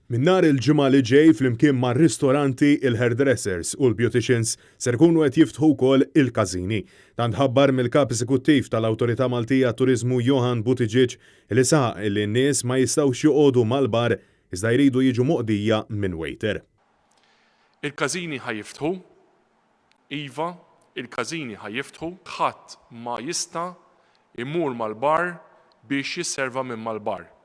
Minn nhar il-Ġimgħa li ġej flimkien mar-ristoranti, il-hairdressers u l-beauticians ser ikunu qed jiftħu wkoll il-każini. Dan tħabbar mill-Kap Eżekuttiv tal-Awtorità Maltija għat-Turiżmu Johann Buttigieg li saħaq li n-nies ma jistgħux joqogħdu mal-bar iżda jridu jiġu moqdija minn waiter. Il-każini ħa jiftħu? Iva, il-każini ħa jiftħu. Ħadd ma jista' jmur mal-bar biex jisserva minn mal-bar.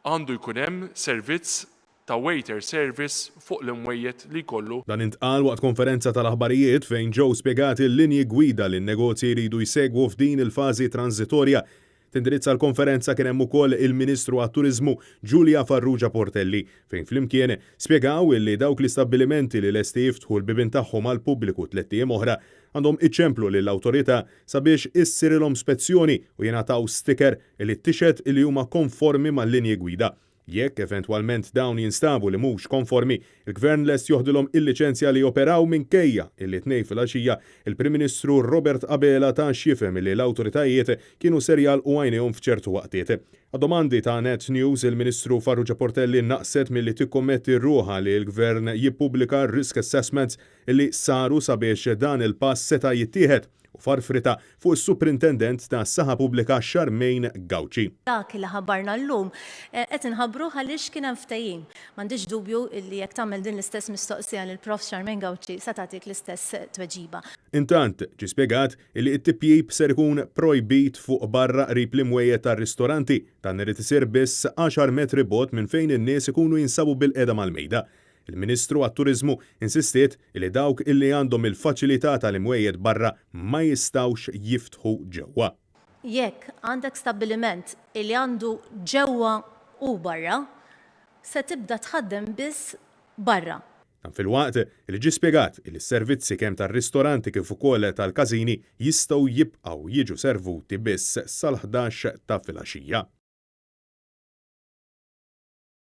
Għandu jkun hemm servizz ta' waiter service fuq l-imwejjed li jkollu. Dan intqal waqt konferenza tal-aħbarijiet fejn ġew spjegati l-linji gwida li n-negozji jridu jsegwu f'din il-fażi tranżitorja. Tindirizza l-konferenza kien hemm ukoll il-Ministru għat-Turiżmu Julia Farrugia Portelli fejn flimkien spjegaw li dawk l-istabbilimenti li lesti jiftħu l-bibien tagħhom għall-pubbliku tlett ijiem oħra għandhom iċemplu lill-awtorità sabiex issirilhom spezzjoni u jingħataw sticker li tixhed li huma konformi mal-linji gwida. Jekk eventwalment dawn jinstabu li mhux konformi, il-Gvern lest joħdilhom il-liċenzja li joperaw minkejja illi t-Tnejn filgħaxija il-Prim Ministru Robert Abela ta x'jifhem illi l-awtoritajiet kienu ser jagħlqu għajnejhom f'ċertu waqtiet. Għad-domandi ta' Net News, il-Ministru Farrugia Portelli naqset milli tikkommetti ruħha li l-Gvern jippubblika r-risk assessments illi saru sabiex dan il-pass seta' jittieħed u farfritha fuq is-Suprintendent tas-Saħħa Pubblika Charmaine Gauci. Dak li ħabbarna llum qed inħabbruh għaliex kien hemm ftehim. M'għandix dubju li jekk tagħmel din l-istess mistoqsija lill-Prof. Charmaine Gauci se tagħtik l-istess tweġiba. Intant, ġie spjegat illi t-tipjip ser ikun projbit fuq barra qrib l-imwejjed tar-ristoranti. Dan irid isir biss għaxar metri bogħod minn fejn in-nies ikunu jinsabu bilqiegħda mal-mejda. Il-Ministru għat-Turiżmu insistiet li dawk illi għandhom il-faċilità tal-imwejjed barra ma jistgħux jiftħu ġewwa. Jekk għandek stabbiliment illi għandu ġewwa u barra, se tibda tħaddem biss barra. Dan filwaqt li ġie spjegat illi s-servizzi kemm tar-ristoranti kif ukoll tal-każini jistgħu jibqgħu jiġu servuti biss sal-ħdax ta' filgħaxija.